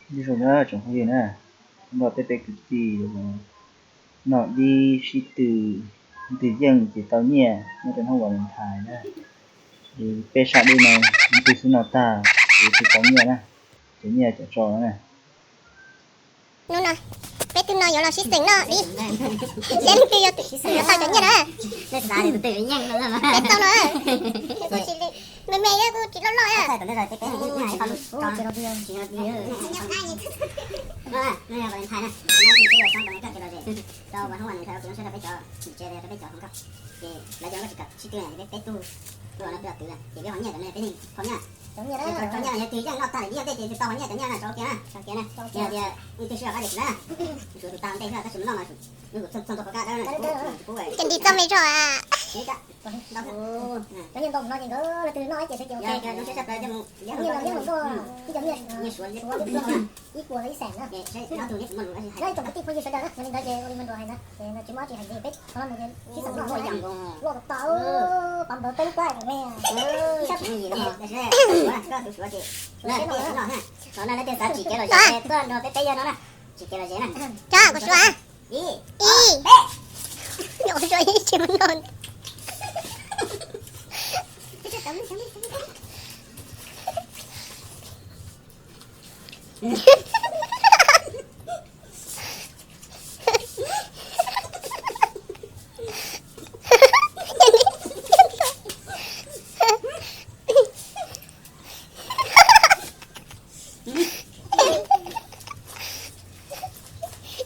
Nyob zoo na tsoom phooj ywg na, nrog peb peb kwv tij noj dib sib tw, leej twg yeej ces tau nyiaj nyob rau hnub Valentine na. Ces peb sab dib no, leej twg xub noj tag ces leej twg tau nyiaj na, cov nyiaj cov tso na. Hnub no peb twb no yuav los sib xeem noj dib, seb leej twg yuav tau cov nyiaj na. Peb tau no, me me kuj tsis loj loj. Ces lawv cov nkauj tsis kam sib tw, peb tug no twb tw ces peb ho nyiaj cov no peb yeej tau nyiaj. Tau nyiaj yog twg yeej noj tag lawm dib tej ces twg tau ho nyiaj cov nyiaj na, tso kiag na. Tso kiag na, tso kiag. Yog tias leej twg sib zog kab ces tsis na, txhua tus tag ua ntej xwb tab sis mus noj mas mus txog txog pov kab dawb tsis pub. Ces ntim txoj me zog a. Cov nyiaj ntau no ces nkawd leej twg noj ib ces peb ces ua ke. Nyiaj los yeej mus nrog ib cov nyiaj suav ib puas los ib xees na. Nyob ib tsoom kwv tij phooj ywg sawv daws na, yog li ntawd ces ua li Maiv Nruas hais ntawd ces tsis muaj dab tsi hais ntxiv, peb qhov no ces sib xeem noj loj, loj tas tas, pab npawg peb lub plab me. Ib sab suav, suav no na, leej twg xav tsim kev lom zem tuaj nrog peb peb yawg no na, tsim kev lom zem na. Tso kuv suav. Ib, ib, nyuam qhuav suav ib tsis muaj no.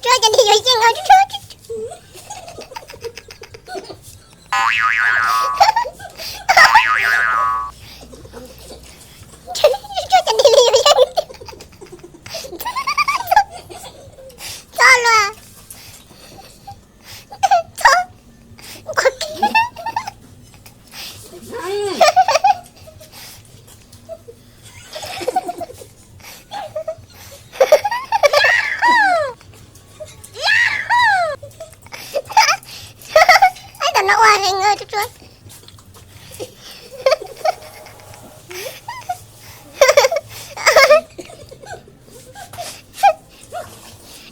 Tsuag cov nti yuav yeej os. Tsuag cov nti li yuav yeej. Txhob luag. Txhob. Ib tug no ua heev tsuag tsuag.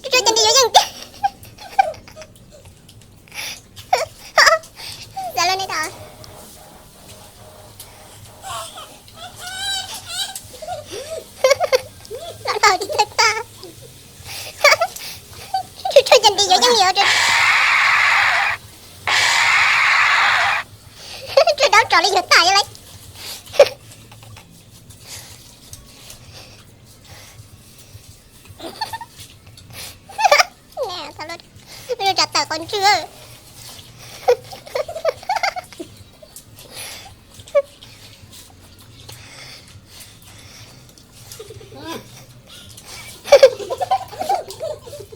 Tsuag tsuag ces nti yuav yeej tiag. Xav lawm ne tau. Los laus tsis txawj tag. Tsuag tsuag ces nti yuav yeej li os. Tsuag daub tso li yuav tas lawm. Tso tawm qhov ntswg.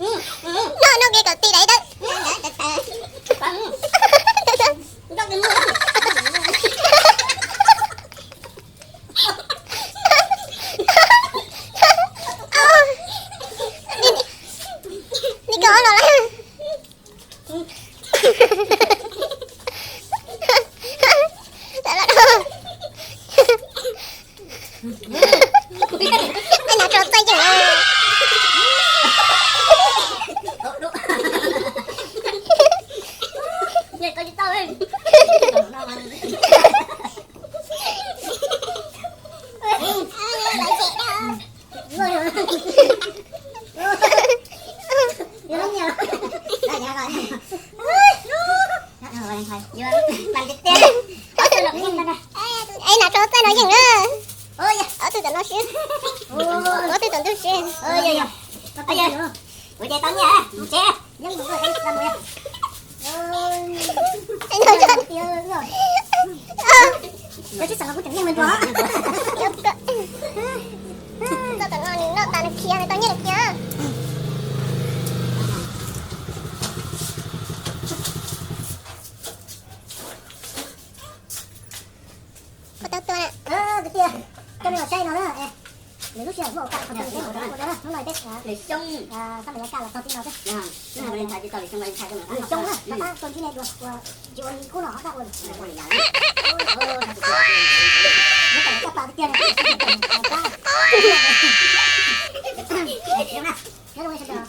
Noj noj ke kom ti daim tawb. Ni kawg los lawm. Ai, nas tso txaij yeem. Ai, nas tso txaij no yeem na. Ob tug tom no sib, ob tug tom ntug sib. Kuv ces tau nyiaj mus tsev. Txoj tom no nws noj tas nws khiav, nws tau nyiaj nws khiav. Kuv tau tua na. Kwv tij, coj nej los saib no na. Lwm lub sij hawm muaj ua kaj qhov twg peb mam rov ua dua na. Hnub no peb xab npam yav kaj los txog tib no xwb. Lwm xyoo na, pab pab tuaj ntsib nej dua, tsis ua li qub no ho pab ua. Muab tawm caj pas tiag tiag. Zoo na, nyob zoo sawv daws.